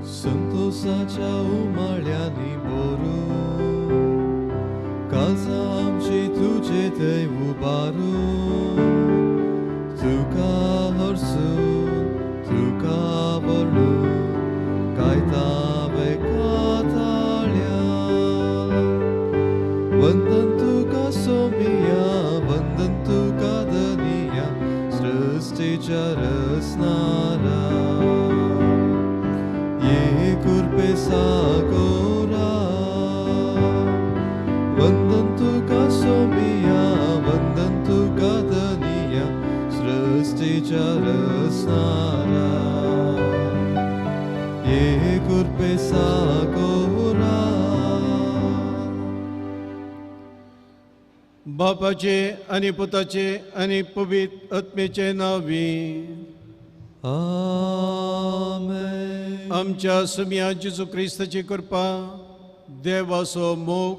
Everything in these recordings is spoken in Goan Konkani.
संतोषाच्या उमाळ्यांनी भरून काळजां आमची तुजे थंय उबारून तुका हरसून तुका व्हरून गायता काताळ्या. वंदन तुका सोमिया, वंदन तुका धनिया, सृष्टीच्या रचणारा. ये कृपे सागोरा. वंदन तुका सोमिया, वंदन तुका धनिया, सृष्टीच्या रचणारा. ये कृपे सागोरा. बापाचे आनी पुताचे आनी पवित्र आत्म्याचे नांवी आमेन. आमच्या सुम्या जेजू क्रिस्ताची कृपा, देवाचो मोग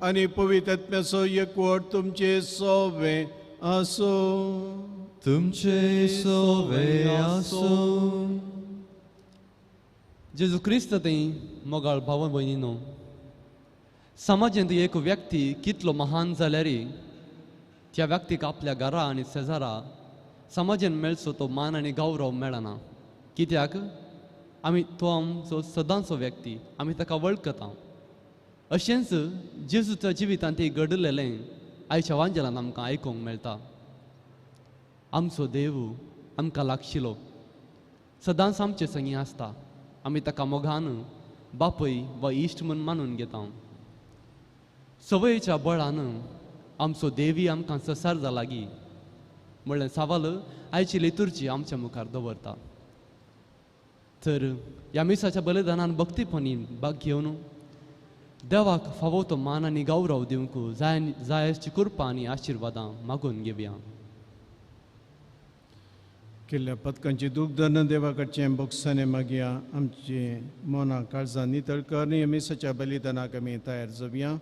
आनी पवित्र आत्म्याचो एकवट तुमचे सोवे आसूं. तुमचे सोवे आसूं. जेजू क्रिस्त थंय मोगाळ भाव भयणीनो, समाजांत एक व्यक्ती कितलो महान जाल्यार त्या व्यक्तीक आपल्या घरा आनी शेजारा समाजान मेळचो तो मान आनी गौरव मेळना. कित्याक आमी तो आमचो सदांचो व्यक्ती, आमी ताका वळखता. अशेंच जेजूच्या जिवितांत तें घडलेलें आयच्या वांजेलान आमकां आयकूंक मेळटा. आमचो देव आमकां लागशिलो, सदांच आमचे संगी आसता. आमी ताका मोगान बापय वा इश्ट म्हूण मानून घेता. संवयेच्या बळान आमचो देवी आमकां ससार जाला गी म्हणलें सवाल आयची लितुर्जी आमच्या मुखार दवरता. तर ह्या मिसाच्या बलिदानान भक्तीपणी भाग घेवन देवाक फावो तो मान आनी गौरव दिवंक जाय जायची कृपा आनी आशिर्वादां मागून घेवया. केल्ल्या पदकांची दूख धरून देवा कडचें बोगसाने मागया. आमची मनां काळजां नितळ कर आनी मिसाच्या बलिदानाक आमी तयार जावया.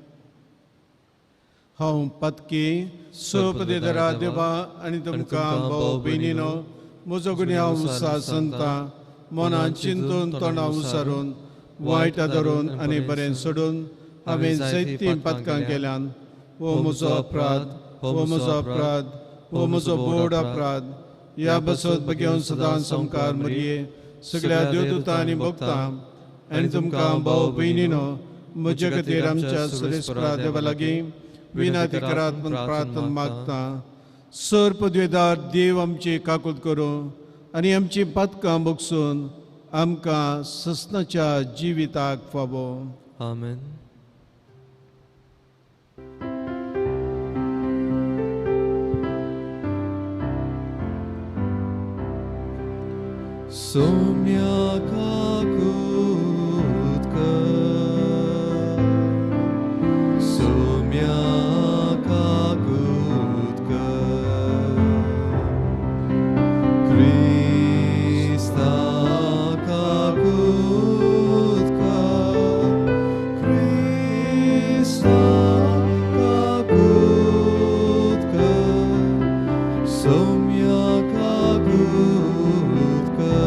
हांव पदकी सोपदेदरा देवा आनी तुमकां भाव भयणीनो म्हजो गुन्यांव संता मनान चिंतून तोंडां उसारून वायट धरून आनी बरें सोडून हांवें जायतीं पदकां केल्यान. हो म्हजो अपराध, हो म्हजो अपराध, हो म्हजो बोड अपराध. ह्या बसत बघेवन सदां संकार मरये सगळ्या देवदूतां आनी भक्तां आनी तुमकां भाव भयणीनो म्हजे खातीर आमच्या सुरेस्परा देवा लागीं विनंती करात म्हूण प्रार्थना मागता. सर पदवेदार देव आमची काकूत करूं आनी आमची पातकां बगसून आमकां ससनाच्या जिविताक फावो. आमेन. सोम्या काकूत कर, सोम्या काकूत कर, क्रिस्ता काकूत कर, क्रिस्ता काकूत कर, सोम्या काकूत कर,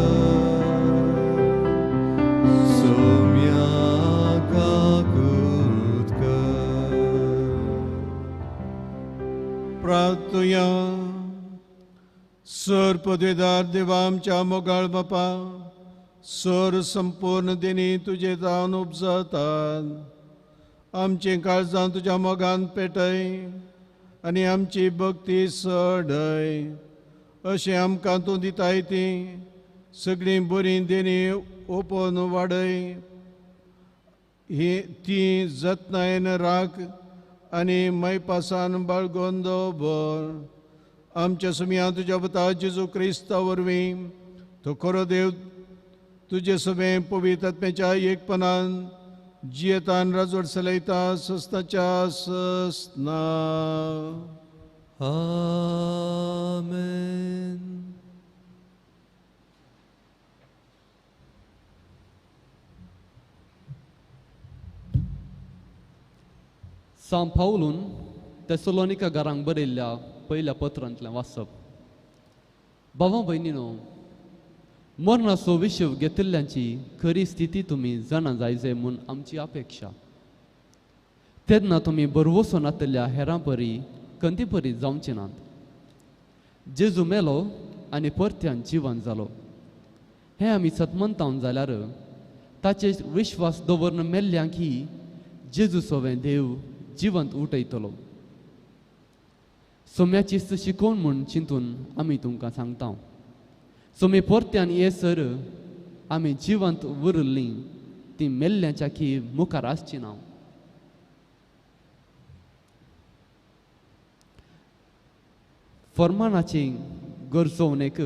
सोम्या काकूत कर. प्रार्थुया. सर पदवेदार देवा आमच्या मोगाळ बापा, सर संपूर्ण देणी तुजे जावन उपजतात. आमचें काळजां तुज्या मोगान पेटय आनी आमची भक्ती सडय. अशें आमकां तूं दिताय ती सगळीं बरीं देणी ओपोवन वाडय. ही ती जतनायेन राख आनी मैपासान बाळगोन दवर. आमच्या सुमया तुज्या पुता जेजू क्रिस्ता वरवीं तो खरो देव तुजे समें पवित्र आत्म्याच्या एकपणान जियेतान राजवट चलयता सस्ताच्या सस्ना. आमेन. सांत पावलून तेसलोनिका घरांक बरयल्ल्या पयल्या पत्रांतलें वाचप. भावा भयणीनो, मरणाचो विशव घेतिल्ल्यांची खरी स्थिती तुमी जाणा जायजे म्हूण आमची अपेक्षा. तेन्ना तुमी बरवसो नातिल्ल्या हेरां परी कंती परी जावचे नात. जेजू मेलो आनी परत्यान जिवन जालो हें आमी सतमंतावन जाल्यार ताचे विश्वास दवरून मेल्ल्या की जेजू सोवें देव जिवंत उठयतलो. सोम्याची शिकोवन म्हूण चिंतून आमी तुमकां सांगता, सोमी परत्यान येसर आमी जिवंत उरलीं ती मेल्ल्याच्या की मुखार आसची ना. फर्मानाची गरजवणेक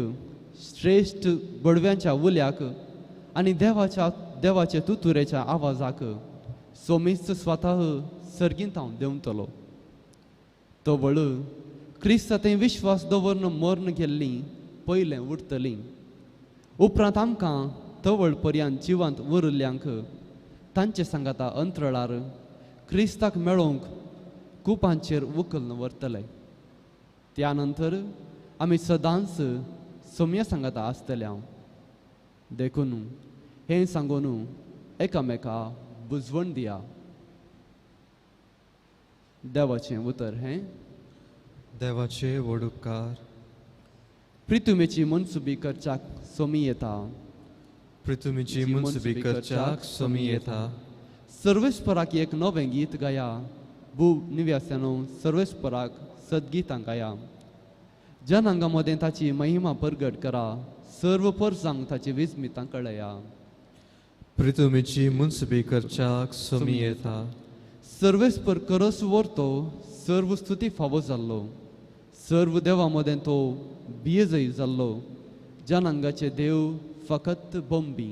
श्रेश्ठ बडव्यांच्या उल्याक आनी देवाच्या तुतुरेच्या आवाजाक सोमीच स्वतः सर्गींत हांव देंवतलो. तो वळ क्रिस्ता थंय विश्वास दवरून मर्ण गेल्लीं पयलें उरतलीं. उपरांत आमकां तवळ पर्यंत जिवांत उरिल्ल्यांक तांचे सांगाता अंतरळार क्रिस्ताक मेळोवंक कुपांचेर उखलून व्हरतले. त्या नंतर आमी सदांच सोम्या सांगाता आसतले. हांव देखून हें सांगून एकामेका बुजवण दिया. देवाचें उतर हें. देवाचे व्हड उपकार. प्रितुमेची मनसुबी करच्याक सोमी येता. प्रितुमेची मनसुबी करच्याक सोमी येता. सर्वेस्पराक एक नवें गीत गाया. भू निव्यास्यानो सर्वेस्पराक सद्गीतां गाया. जनांगा मदें ताची महिमा परगट करा. सर्व परसांक ताची विस्मितां कळया. प्रितुमेची मनसुबी करच्याक सोमी येता. सर्वेस्पर करस व्हरतो सर्व स्तुती फावो जाल्लो. सर्व देवा मदें तो बियजय जाल्लो. जनांगाचे देव फकत बंबी.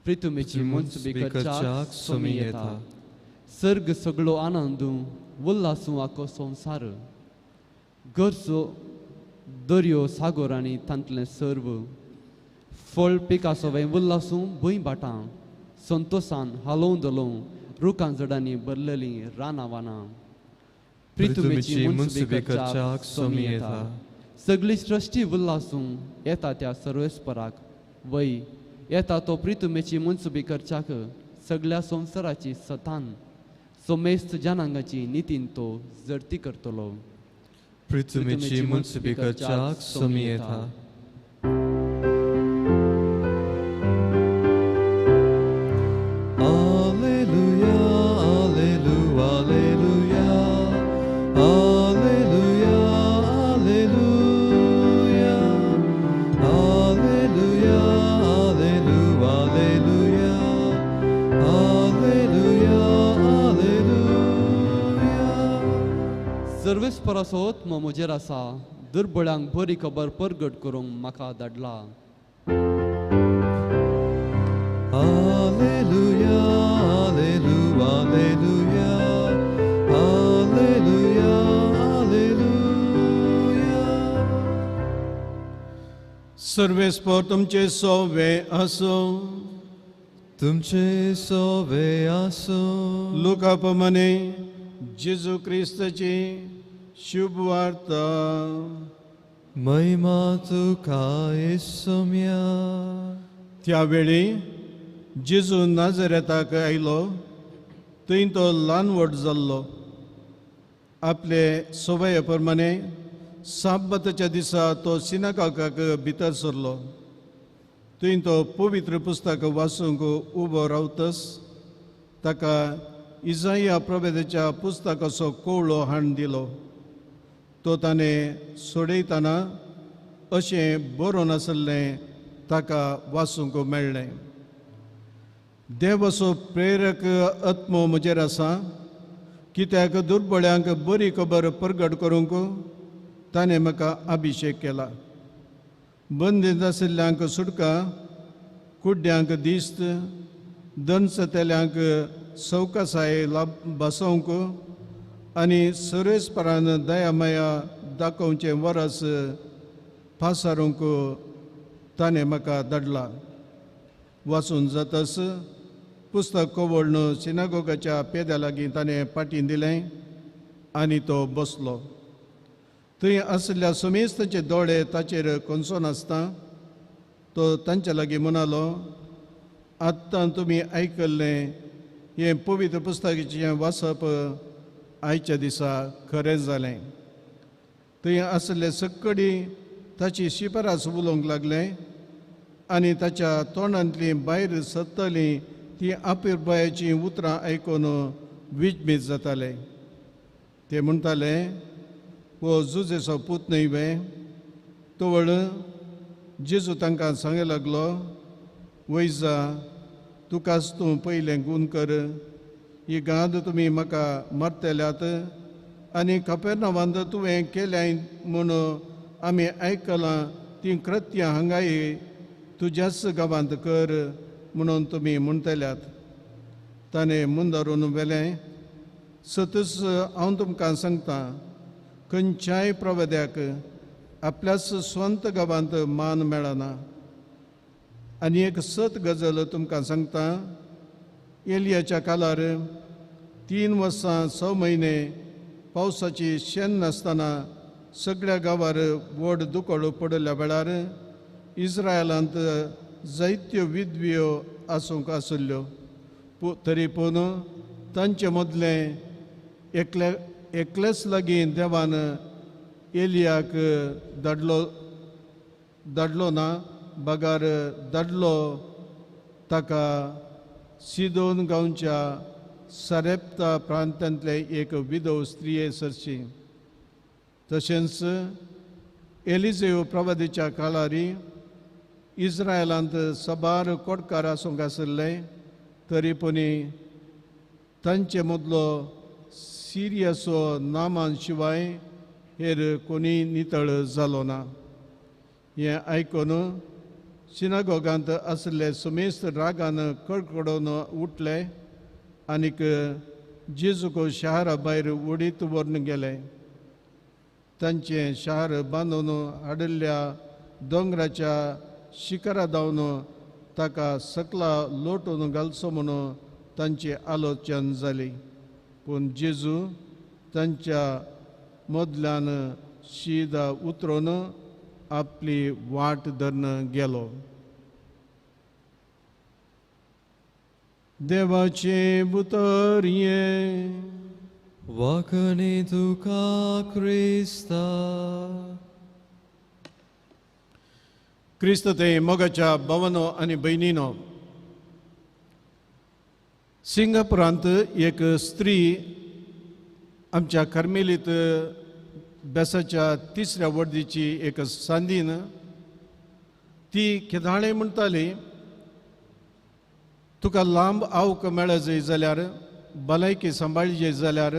प्रितुमेची मनसुबी करच्याक सोमी येता. सर्ग सगळो आनंदू उल्हासू आखो संवसार. गरजो दर्यो सागोर आनी तांतलें सर्व फळ पिकासोवें उल्हासूं भूंय भाटां संतोसान हालोवन धलोवं रुखां झडांनी भरलेलीं रानां वानां. प्रितुमेची मनसुबी करच्याक सोमी येता. सगळी सृश्टी उल्हासूं येता त्या सर्वेस्पराक. वय येता तो प्रितुमेची मनसुबी करच्याक सगळ्या संवसाराची सतान सोमेस्त जनांगाची नितीन तो जडती करतलो. प्रितुमेची मनसुबी करच्याक सोमी येता. सर्वेस्पराचो आत्मो म्हजेर आसा. दुर्बळांक बरी खबर परगट करूंक म्हाका धाडला. Hallelujah hallelujah hallelujah hallelujah hallelujah. सर्वेस्पर तुमचे सोवे आसूं. तुमचे सोवे आसूं. लुका प्रमाणे जेजू क्रिस्ताची शुभ वार्ता. महिमा तुका येसुम्या. त्या वेळी जेजू नाजरेताक आयलो. थंय तो ल्हान व्हड जाल्लो. आपले सवये प्रमाणे साब्बाताच्या दिसा तो सिनागागाक भितर सरलो. थंय तो पवित्र पुस्तक वाचूंक उबो रावतस ताका इजाया प्रभेदाच्या पुस्तकाचो कवळो हाडून दिलो. तो ताणें सोडयतना अशें बरोवन आसलें ताका वाचूंक मेळ्ळें. देवाचो प्रेरक आत्मो म्हजेर आसा कित्याक दुर्बळ्यांक बरी खबर परगट करूंक ताणें म्हाका अभिशेक केला. बंदीत आशिल्ल्यांक सुटका, कुड्ड्यांक दिस्त, दनसतेल्यांक सवकासाय बसोवंक आनी सर्वेस्परान दयामाया दाखोवचें वरस पासारूंक ताणें म्हाका धाडला. वाचून जातस पुस्तक कवळ्ण सिनागोगाच्या पेद्या लागीं ताणें पाटीं दिलें आनी तो बसलो. थंय आशिल्ल्या समेस्ताचे दोळे ताचेर कोनसो नासता तो तांच्या लागीं म्हणालो, आत्तां तुमी आयकल्लें हें पवित्र पुस्तकाचें वाचप आयच्या दिसा खरें जालें. थंय आसले सक्कडी ताची शिफारस उलोवंक लागले आनी ताच्या तोंडांतलीं भायर सरतलीं तीं आपिरबायाचीं उतरां आयकून विजमीत जाताले. ते म्हणटाले, हो जुजेचो पूत न्हय वे? तवळ जेजू तांकां सांगूंक लागलो, वैजा, तुकाच तूं पयलें गूण कर. ही गाद तुमी म्हाका मारतल्यात आनी कपेरनावांत तुवें केल्याय म्हूण आमी आयकलां तीं कृत्यां हांगाय तुज्याच गांवांत कर म्हणून तुमी म्हणटल्यात. ताणें मुंदारून व्हेलें, सतच हांव तुमकां सांगता, खंयच्याय प्रवाद्याक आपल्याच स्वंत गांवांत मान मेळना. आनी एक सत गजल तुमकां सांगता, एलियाच्या काळार 3 वर्सां 6 म्हयने पावसाची शेन नासतना सगळ्या गांवार व्हड दुकळ पडिल्ल्या वेळार इस्रायलांत जायत्यो विधव्यो आसूंक आशिल्ल्यो, तरी पूण तांचे मदलें एकलेच लागीं देवान एलियाक धाडलो ना, बगर धाडलो ताका सिदोन गांवच्या सारेप्ता प्रांतांतले एक विधव स्त्रिये सरशी. तशेंच एलिजेव प्रवादीच्या काळारी इस्रायलांत सबार कोटकार आसूंक आशिल्ले, तरी पुणी तांचे मदलो सिरियाचो नामान शिवाय हेर कोणी नितळ जालो ना. हें आयकून सिनागोगांत आशिल्ले सुमेस्त रागान कडकडून उठले आनीक जेजूक शारा भायर उडीत व्हरून गेले. तांचें शार बांदून हाडिल्ल्या दोंगराच्या शिखरा धांवन ताका सकला लोटून घालचो म्हणून तांची आलोचन जाली. पूण जेजू तांच्या मदल्यान शिदा उतरून आपली वाट धरून गेलो. देवाचें उतर हें. वाकणी तुका क्रिस्ता. क्रिस्त ते मोगाच्या भावानो आनी भयणीनो, सिंगापुरांत एक स्त्री आमच्या कार्मेलीत बेसाच्या 3ऱ्या वर्दीची एक सांदीन, ती केदाळे म्हणटाली, तुका लांब आवक मेळत जाल्यार, भलायकी सांबाळची जाल्यार,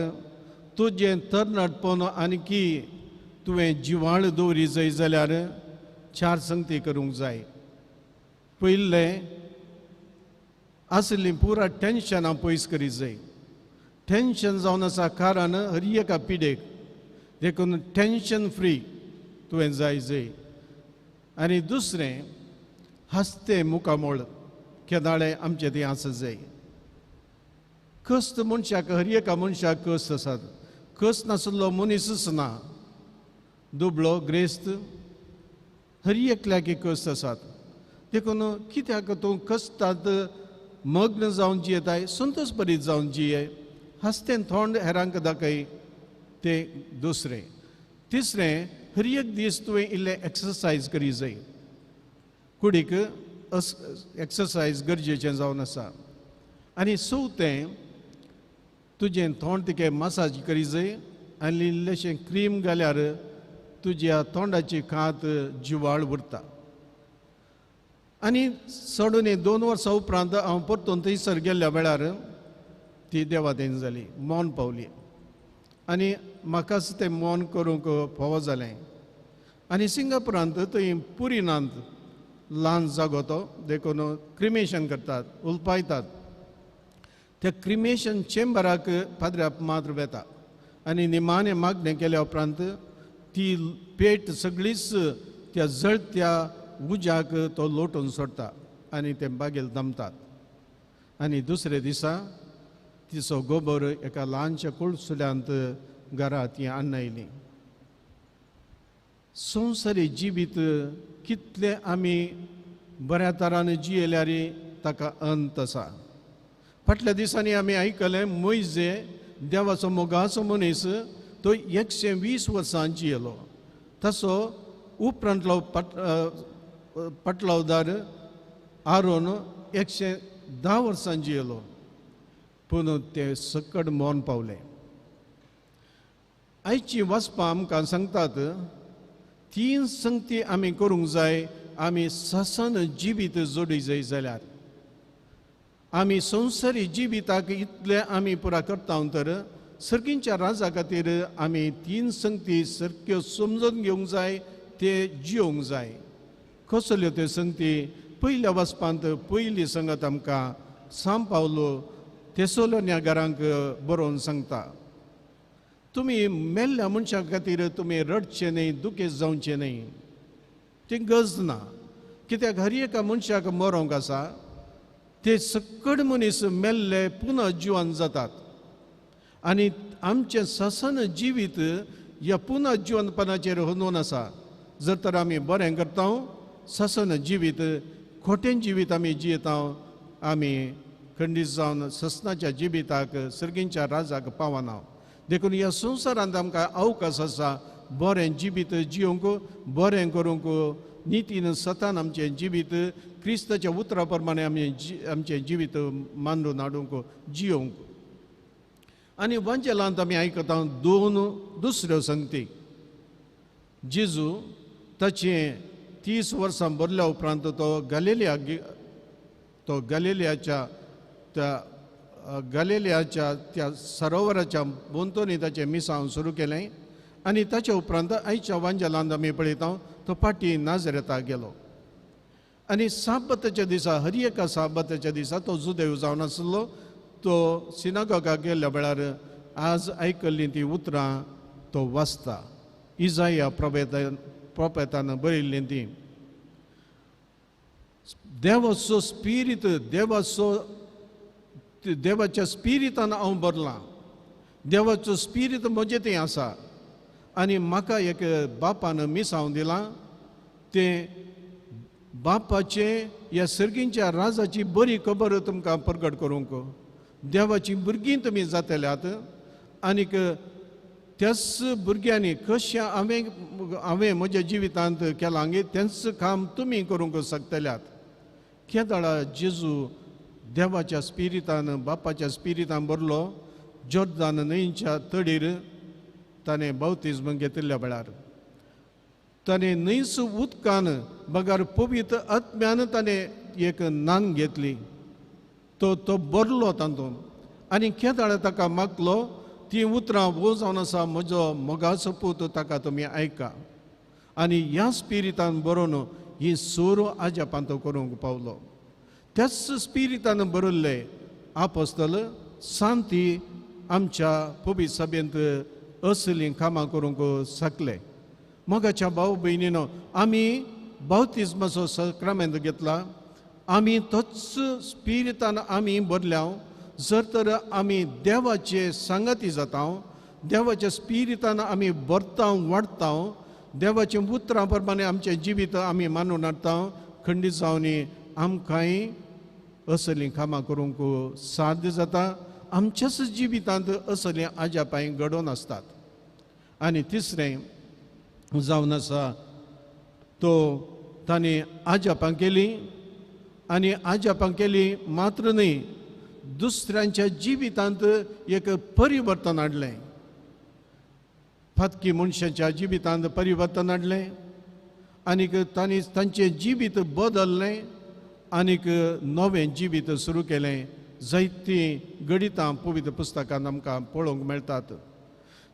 तुजें तरणाटपण आनी तुवें जिवाळ दवरी जाय जाल्यार 4 संगती करूंक जाय. पयलें, आसलीं पुरा टेन्शनां पयस करीत जाय. टेन्शन जावन आसा कारण हर एका पिडेक, देखून टेन्शन फ्री तुवें जाय जाय. आनी दुसरें, हस्ते मुखामळ केदाळें आमचें तें आसा जाय. कस्त मनशाक, हर एका मनशाक कस्त आसात. कस्त नासलो मनीसच ना, दुबळो ग्रेस्त हर एकल्याक कस्त आसात. देखून कित्याक तूं कस्तांत मग्न जावन जियेताय, संतोष बरीत जावन जिये, हस्तें थोंड हेरांक दाखय. तें दुसरें. तिसरें, हर एक दीस तुवें इल्लें एक्सरसायज करी जाय. कुडीक एक्सरसायज गरजेचें जावन आसा. आनी चवथें, तुजें तोंड तिके मसाज करी जाय आनी इल्लेशें क्रीम घाल्यार तुज्या तोंडाची कात जिवाळ उरता. आनी सोडून 2 वर्सां उपरांत हांव परतून थंयसर गेल्ल्या वेळार ती देवादेन जाली, मौन पावली आनी म्हाकाच तें मौन करूंक फावो जालें. आनी सिंगापुरांत थंय पुरीनांत ल्हान जागो तो, देखून क्रिमेशन करतात, उलपायतात. त्या क्रिमेशन चेंबराक पाद्र्याप मात्र वेता आनी निमाणें मागणें केल्या उपरांत ती पेट सगळीच त्या जळत्या उज्याक तो लोटून सोडटा आनी ते बागेल दमतात. आनी दुसरे दिसा तिचो गोबर एका ल्हानशा कुळसुल्यांत घरा ती हाडून आयली. संवसारी जिवीत कितलें आमी बऱ्या तरान जियेल्यार ताका अंत आसा. फाटल्या दिसांनी आमी आयकलें मोयजे देवाचो मोगाचो मनीस तो 120 वर्सां जियेलो. तसो उपरांतलो पाटलावदार आरोन 110 वर्सां जियेलो, पूण ते सकट मरण पावले. आयची वाचपां आमकां सांगतात तीन संगती आमी करूंक जाय आमी ससन जिवीत जोडी जाय जाल्यार. आमी संवसारी जिविताक इतले आमी पुरा करता तर सर्गींच्या राजा खातीर आमी तीन संगती सारक्यो समजून घेवंक जाय, ते जियोंक जाय. कसल्यो त्यो संगती? पयल्या वाचपांत पयली संगत आमकां सांव पावलो तेसोलोन्या घरांक बरोवन सांगता, तुमी मेल्ल्या मनशां खातीर तुमी रडचें न्हय, दुखेस्त जावचें न्हय, ती गरज ना. कित्याक हर एका मनशाक मरोंक आसा, ते सकड मनीस मेल्ले पुनः जिवन जातात आनी आमचें ससन जिवीत ह्या पुनः जिवनपणाचेर होंदून आसा. जर तर आमी बरें करता ससन जिवीत, खोटें जिवीत आमी जियेता, आमी खंडीत जावन ससनाच्या जिविताक सर्गींच्या राजाक पावना. देखून ह्या संवसारांत आमकां अवकाश आसा बरें जिवीत जियोंक, बरें करूंक, नितीन सतान आमचें जिवीत क्रिस्ताच्या उतरा प्रमाणे आमी आमचें जिवीत मांडून हाडूंक, जियोंक. आनी वांजेलांत आमी आयकता दोन दुसऱ्यो संगती. जेजू ताचें 30 वर्सां भरल्या उपरांत तो गॅलिलियाच्या त्या गॅलिलियाच्या त्या सरोवराच्या भोंवतणी ताचें मिसांव सुरू केलें आनी ताच्या उपरांत आयच्या वांजेलांत आमी पळयता तो फाटीं नाजरेताक गेलो आनी साबाताच्या दिसा, हर एका साबाताच्या दिसा तो जुदेव जावन आसलो. तो सिनागोगाक गेल्ल्या वेळार आज आयकल्लीं तीं उतरां तो वाचता, इजाया प्रोफेतान बरयल्लीं तीं. देवाचो स्पिरीत, देवाच्या स्पिरितान हांव भरलां, देवाचो स्पिरीत म्हजें थंय आसा आनी म्हाका एक बापान मिसांव दिलां, तें बापाचें ह्या सर्गींच्या राजाची बरी खबर तुमकां प्रगट करूंक. देवाची भुरगीं तुमी जातल्यात आनीक त्याच भुरग्यांनी कशें हांवें म्हज्या जिवितांत केलां गे तेंच काम तुमी करूंक शकतल्यात. केदळा जेजू देवाच्या स्पिरितान, बापाच्या स्पिरितान भरलो. जोर्दान न्हंयच्या तडीर ताणें बाप्तिज्म घेतिल्ल्या वेळार ताणें न्हंयच उदकान बगर पवित्र आत्म्यान ताणें एक नांग घेतली, तो भरलो तातूंत आनी केदळा ताका मागलो तीं उतरां वो जावन आसा म्हजो मोगाचो पूत, ताका तुमी आयका. आनी ह्या स्पिरितान बरोवन ही सोरो आजापां तो करूंक पावलो. त्याच स्पिरितान बरयल्ले आपोस्तल शांती आमच्या पवित्र सभेंत असलीं कामां करूंक शकले. मोगाच्या भाव भयणीनो, आमी बाप्तिज्माचो सक्रामेंत घेतला, आमी तोच स्पिरितान आमी भरल्या. जर तर आमी देवाचे सांगाती जाता, देवाच्या स्पिरितान आमी भरता वाडटा, देवाच्या उतरां प्रमाणे आमचें जिवीत आमी मानून हाडटा, खंडीत जावन आमकांय असलीं कामां करूंक साध्य जाता. आमच्याच जिवितांत असलीं आजापांय घडोवन आसतात. आनी तिसरें जावन आसा तो ताणें आजापां केलीं आनी आजापां केलीं मात्र न्हय, दुसऱ्यांच्या जिवितांत एक परिवर्तन हाडलें. फातकी मनशाच्या जिवितांत परिवर्तन हाडलें आनीक तांणी तांचें जिवीत बदललें आनीक नवें जिवीत सुरू केलें. जायतीं गणितां पवित्र पुस्तकांत आमकां पळोवंक मेळटात.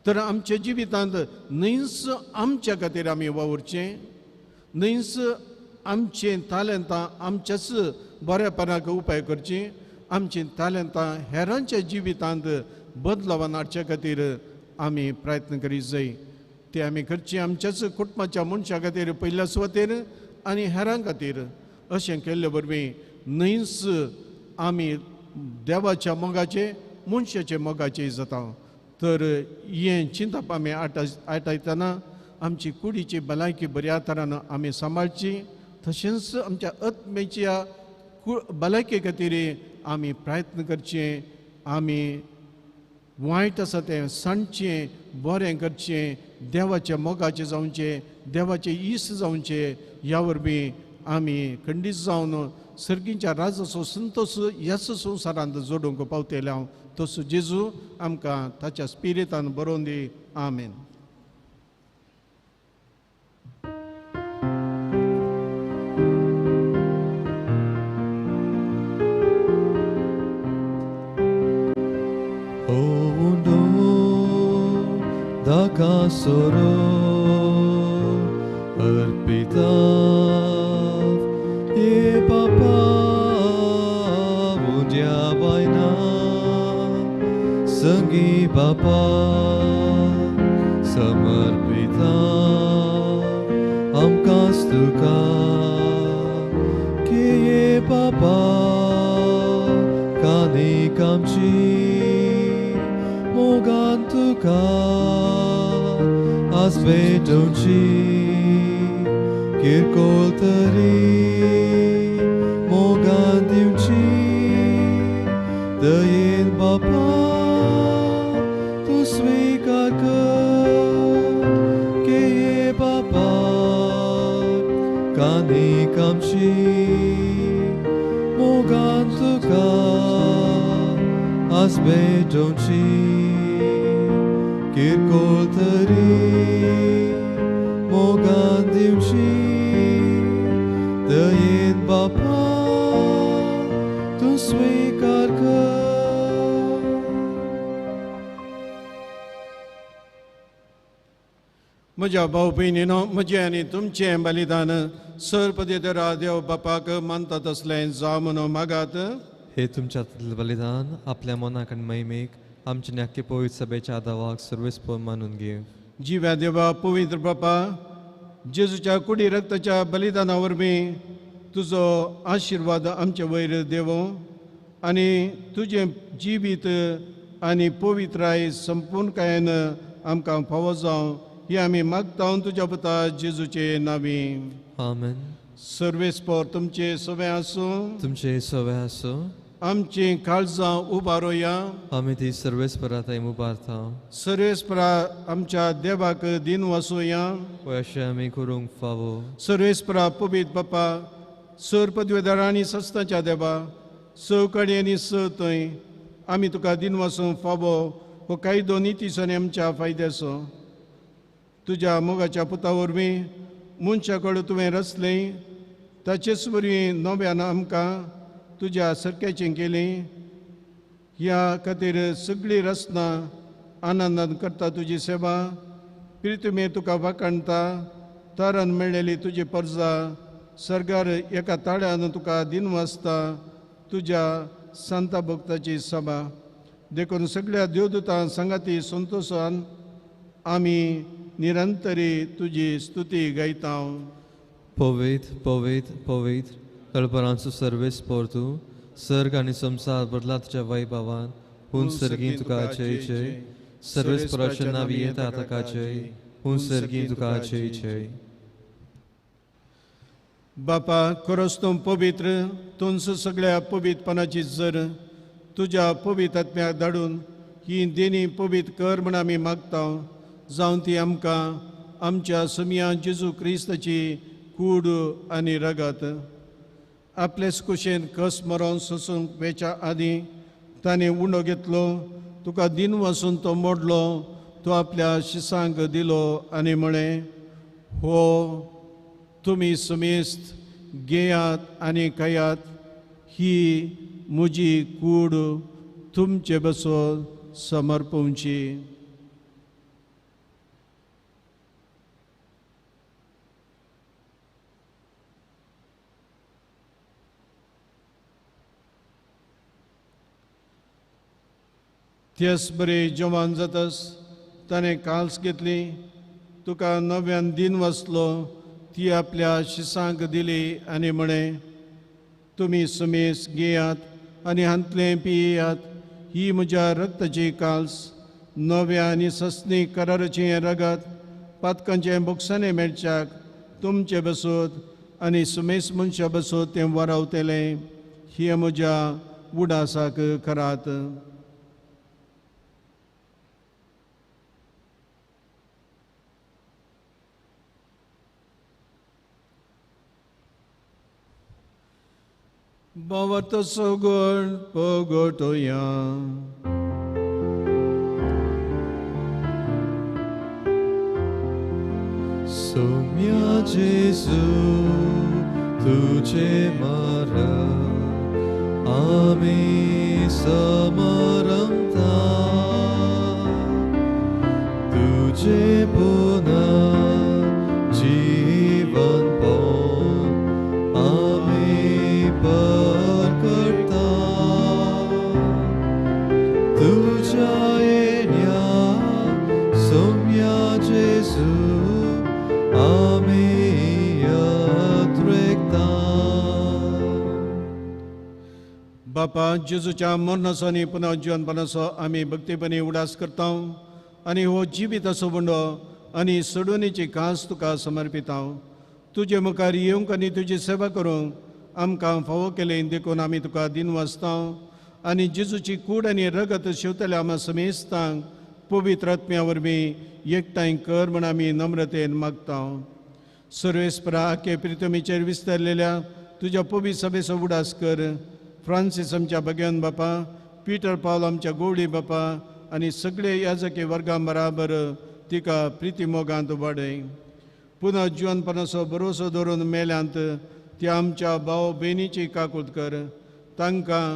तर आमच्या जिवितांत न्हयच आमच्या खातीर आमी वावुरचें, न्हयच आमचें तालेंतां आमच्याच बऱ्यापणाक उपाय करचीं, आमचीं तालेंतां हेरांच्या जिवितांत बदलावान हाडच्या खातीर आमी प्रयत्न करीत जाय. ते आमी करची आमच्याच कुटुंबाच्या मनशां खातीर पयल्या सुवातेर आनी हेरां खातीर. अशें केल्ले वरवीं न्हयच आमी देवाच्या मोगाचे, मनशाचे मोगाचे जाता. तर हें चिंतप आमी आटायतना आमची कुडीची भलायकी बऱ्या तरान आमी सांबाळची, तशेंच आमच्या आत्म्याच्या भलायके खातीर आमी प्रयत्न करचे, आमी वायट आसा तें सांडचें, बरें करचें, देवाच्या मोगाचें जावचें, देवाचें इश्ट जावचें. ह्या वरवीं आमी खंडीत जावन सर्गीच्या राजाचो संतोश ह्याच संवसारांत जोडूंक पावतले. हांव तसो जेजू आमकां ताच्या स्पिरितान बरोवन दी. आमेन. Soro arpitav ye papa undia vaina sangi papa samarpitav amkas tuka ke ye papa kani kamchi mogan tuka Asvedonci, kirkoltari, mogandiunci, dayin bapa, tu svikarka, ke ye bapa, kani kamchi, mogantuka, asvedonci, kirkoltari, mogandiunci, dayin bapa, tu svikarka. म्हज्या भाव भयणीनो, म्हजें आनी तुमचें बलिदान सर्पदेतरा देव बापाक मानता तसलें जावं म्हणून मागात. हे तुमच्या हातांतलें बलिदान आपल्या मनाक आनी महिमेक आमचे नक्की पवित्र सभेच्या आदावाक सर्वेस्पर मानून घेव. जिव्या देवा पवित्र बापा, जेजूच्या कुडी रक्ताच्या बलिदाना वरवीं तुजो आशिर्वाद आमचे वयर देवो आनी तुजें जिवीत आनी पवित्राय संपूर्णकायेन आमकां फावो जावं ही आमी मागता तुज्या पुता जेजूचे नांवी. आमेन. सर्वेस्पर तुमचे सवे आसूं. तुमचे सवे आसूं. आमची काळजां उबारोया. आमी ती सर्वेस्परा थंय उबारता. सर्वेस्परा आमच्या देवाक दिन वासोया. अशें आमी करूंक फावो. सर्वेस्परा पवित्र बापा, सर पदवेदार आनी सस्ताच्या देवा, स कडेन आनी स थंय आमी तुका दिन वासूंक फावो हो कायदो नितीचो आनी आमच्या फायद्याचो. तुज्या मोगाच्या पुता वरवीं मनशा कडेन तुवें रचलें, ताचेच वरवीं नव्यान आमकां तुज्या सारक्याचें केलें. ह्या खातीर सगळी रचना आनंदान करता तुजी सेवा. प्रितुमे तुका वाखाणता, तारान मेळ्ळेली तुजी परजा सर्गार एका ताळ्यान तुका दिन वाचता तुज्या सांता भक्ताची सभा. देखून सगळ्या देवदूतां सांगाती संतोशान आमी निरंतरी तुजी स्तुती गायता. पवित्र पवित्र पवित्र तळपरांचो सर्वेस्पर तूं, सर्ग आनी संवसार बदला तुज्या वैभवान. हून सर्गीं तुका जय जय. सर्वेस्पराच्या नांवी येता ताका जय. हून सर्गीं तुका जय जय. बापा, खरोच तूं पवित्र, तूंच सगळ्या पवित्रपणाची जर तुज्या पवित्र आत्म्याक धाडून ही देणी पवित्र कर म्हण आमी मागता, जावन ती आमकां आमच्या समिया जेजू क्रिस्ताची कूड आनी रगत. आपलेच कुशेन कस मरोन सोसूंक वेच्या आदीं ताणें उंडो घेतलो, तुका दिन वासून तो मोडलो, तो आपल्या शिसांक दिलो आनी म्हळें, हो तुमी समेस्त घेयात आनी खायात, ही म्हजी कूड तुमचे बसून समर्पवची. तेच बरे जवान जातस ताणें काल्स घेतली, तुका नव्यान दिन वाचलो, ती आपल्या शिसांक दिली आनी म्हळें, तुमी समेस घेयात आनी हांतलें पियात, ही म्हज्या रक्ताची काल्स, नव्या आनी सस्नी कराराचें रगत, पातकांचें बोगसाणें मेळच्याक तुमचे बसून आनी सुमेस मनशा बसो तें वरावतलें ही म्हज्या उडासाक करात. बावत सगळ पगटोया. सोम्या जेजू तुझे मारा आमी समरमता तुझे पुना जीवन पो आमी परकर्ता तुझ्या येण्या सोम्या जेजू आमी यात्रेकता. बापा जेजूच्या मरणाचो आनी पुनः जिवनपणाचो आमी भक्तीपणी उडास करता आनी हो जिविताचो बंडो आनी सोडवणेची कास तुका समर्पिता. तुजे मुखार येवंक आनी तुजी सेवा करूंक आमकां फावो केलें देखून आमी तुका दिन वाचता आनी जेजूची कूड आनी रगत शेवतल्या आमा समेस्तांक पवित्र आत्म्या वरवीं एकठांय कर म्हण आमी नम्रतेन मागता. सर्वेस्परा आखे प्रितमीचेर विस्तारलेल्या तुज्या पवित्र सभेचो उडास कर. फ्रांसीस आमच्या भगवान बापा, पीटर पावल आमच्या गोवळी बापा आनी सगळे याजकी वर्गां बराबर तिका प्रिती मोगांत वाडय. पुनः जिवनपणाचो भरोसो दवरून मेल्यांत त्या आमच्या भाव भयणीची काकूत कर. तांकां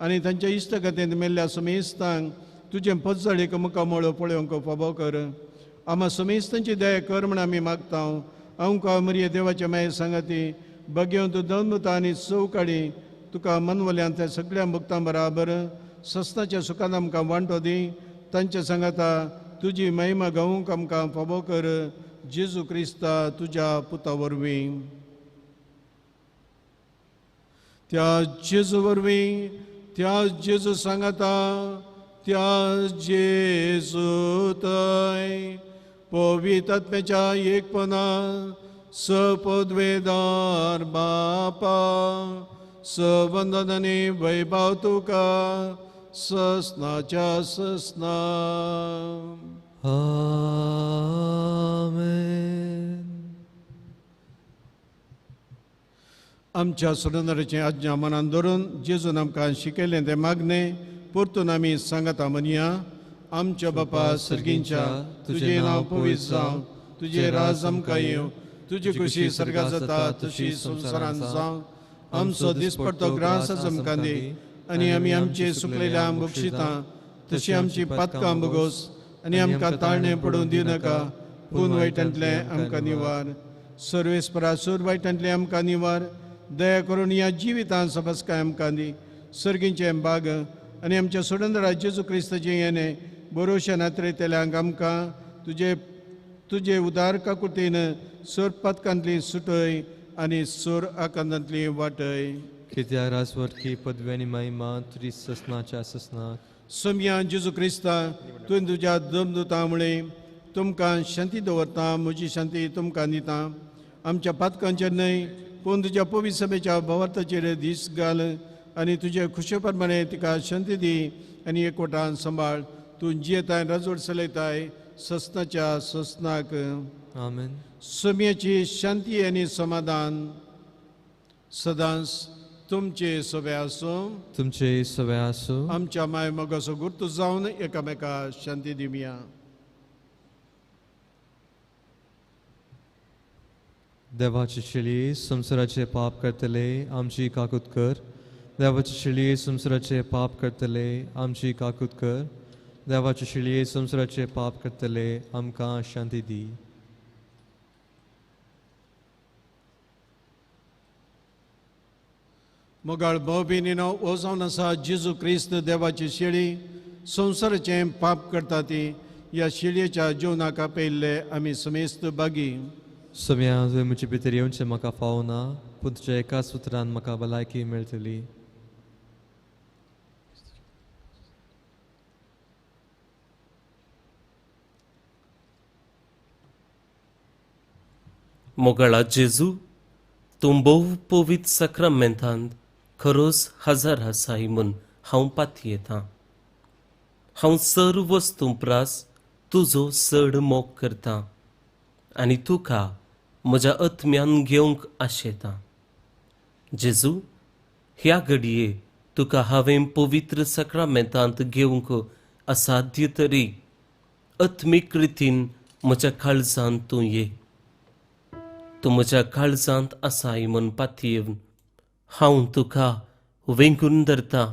आनी तांच्या इश्टगतींत मेल्ल्या समेस्तांक तुजें पज्जळीक मुखामळ पळोवंक फावो कर. आमा समेस्तांची दया कर म्हण आमी मागता. आमकां मरिये देवाच्या माये सांगाती बगेवंत दमता आनी चौकाडी तुका मनवल्यांत त्या सगळ्या भक्तां बराबर सस्नाच्या सुखान आमकां वांटो दी. तांच्या सांगाता तुजी महिमा गावूंक आमकां फावो कर. जेजू क्रिस्ता तुज्या पुता वरवीं. त्या जेजू वरवीं, त्या जेजू सांगाता, त्या जेजू थंय पवित्र आत्म्याच्या एकपणा सपदवेदार बापा सवंदन आनी वैभव तुका ससनाच्या ससना. आमेन. आमच्या सोडणाराचें आज्ञा मनान धरून जेजून आमकां शिकयलें तें मागणें परतून आमी सांगाता म्हणया. आमच्या बापा सर्गींच्या, तुजें नांव पवित्र जावं, तुजें राज आमकां येवं, तुजी खुशी सर्गात जाता तशी संवसारांत जावं. आमचो दिसपडतो ग्रास आमकां दी आनी आमी आमचे सुकलेल्या बक्षिता तशी आमची पातकां बगोस आनी आमकां ताळणें पडून दिवनाका, पूण वायटांतलें आमकां निवार. सर्वेस्परा सूर वायटांतलें आमकां निवार. दया करून ह्या जिवितान सबसकाय आमकां दी. सर्गींचें बाग आनी आमच्या सोडंदरा जेजू क्रिस्ताचें येणें बरोवशा नात्रेतल्यांक आमकां तुजे तुजे उदार काकुतीन सोर पातकांतली सुटय आनी सोर आकांतांतली वाटय. कित्याक राजवटकी पदवी आनी महिमा तुजी ससनाच्या ससनाक. सोमया जेजू क्रिस्ता, तुवें तुज्या दमदुता मुळे तुमकां शांती दवरता, म्हजी शांती तुमकां दिता. आमच्या पातकांचेर न्हय पूण तुज्या पवित्र सभेच्या भावार्थाचेर दीस घाल आनी तुजे खुशे प्रमाणे तिका शांती दी आनी एकवटान सांबाळ. तूं जियेताय राजवट चलयताय ससनाच्या ससनाक. आमेन. सोम्याची शांती आनी समाधान सदांच तुमचे सवे आसूं. तुमचे सवे आसूं. आमच्या माय मोगाचो गुर्तू जावन एकामेका शांती दिवया. देवाची शिळी संवसाराचे पाप करतले आमची काकूत कर. देवाची शिळी संवसाराचे पाप करतले आमची काकूत कर. देवाची शिळी संवसाराचे पाप करतले आमकां शांती दी. मोगाळ भाव भयणीनो, हो जावन आसा जेजू क्रिस्त देवाची शेळी संवसाराचें पाप करता ती. ह्या शेळयेच्या जेवणाक आपयल्ले आमी समेस्त बागी. सोम्या, तुवें म्हजे भितर येवचें म्हाका फावना, पूण तुज्या एका सुत्रान म्हाका भलायकी मेळटली. मोगाळा जेजू, तूं भोव पवित्र साक्रामेंतांत खरोच हजर आसाय म्हूण हांव पातयेतां. हांव सर्व वस्तूं प्रास तुजो चड मोग करतां आनी तुका म्हज्या आत्म्यान घेवंक आशेतां. जेजू, ह्या घडये तुका हांवें पवित्र साक्रामेंतांत घेवंक असाध्य तरी आत्मीक रितीन म्हज्या काळजांत तूं ये. तूं म्हज्या काळजांत आसाय म्हूण पातयेवन हांव तुका वेंगून धरता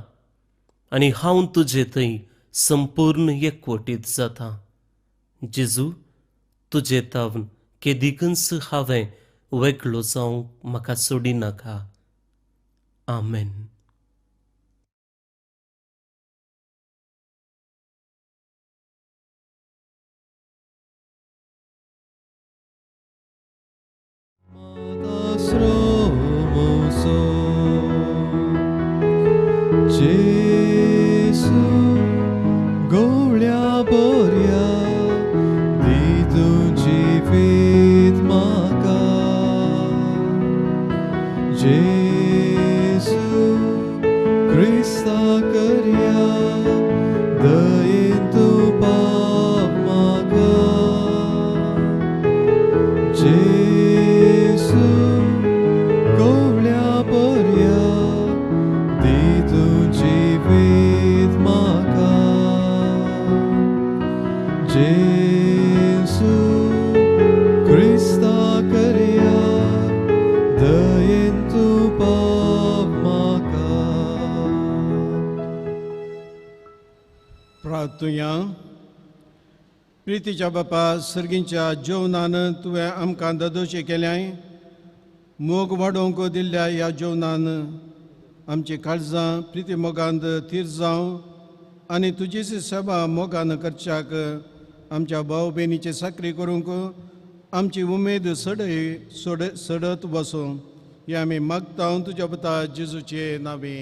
आनी हांव तुजे थंय संपूर्ण एकवटीत जाता. जेजू, तुजे तावन केदिकूच हांवें वेगळो जावंक म्हाका सोडिनाका. आमेन. Jesu, गोवळ्या बोऱ्या, दी तुजी फेत म्हाका. जेजू, क्रिस्ता करया, दयेन तूं पाप म्हाका. जेजू, गोवळ्या बोऱ्या, दी तुजी फेत म्हाका. जेजू, क्रिस्ता करया, दयेन तूं पाप म्हाका. प्रार्थुया. प्रितीच्या बापा, सर्गींच्या जेवणान तुवें आमकां ददोशें केल्याय. मोग वाडोवंक दिल्ल्या ह्या जेवणान आमची काळजां प्रिती मोगांत थीर जावं आनी तुजीच सेवा मोगान करच्याक आमच्या भाव भयणीची साकरी करूंक आमची उमेद सडय सडत वसूं हे आमी मागता तुज्या पुता जेजूचे नांवे.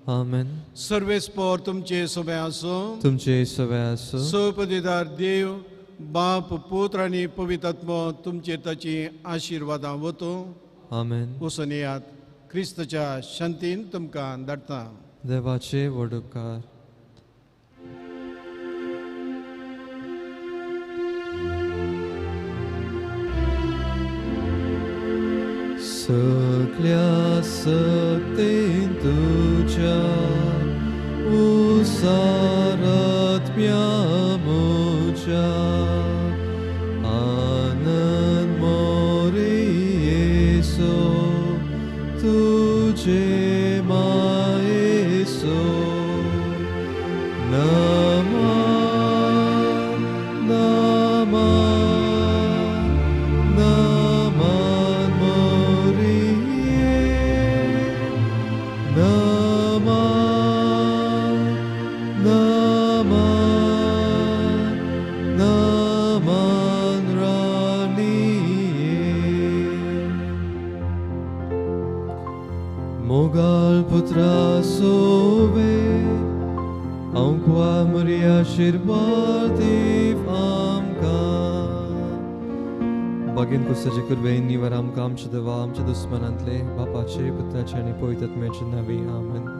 आमेन. सर्वेस्पोर तुमचे सोबे आसूं. तुमचे सवे आसूं. सपदिदार देव बाप, पुत्र आनी पवित्र आत्मो तुमचेर ताची आशिर्वादां वतूं. आमेन. वचून येयात. क्रिस्तच्या शांतीन तुमकां धाडटा. देवाचे व्हड उपकार. सगल्या सक्तेन तुज्या उसारात्म्या म्हज्या आनंद मोरे येसो तुजे मायेसो. नमन नमन नमन मोरिये, नमन नमन नमन राणिये. मोगाळ पुत्रा सोवे आंकवा मोरी आशिर्वाद दीव आमकां. बागेन कुसाचे कुर्बेन निवर आमकां आमच्या देवा आमच्या दुस्मनांतले बापाचे पुत्राचे आनी पवित्र आत्म्याचे नांवी. आमेन.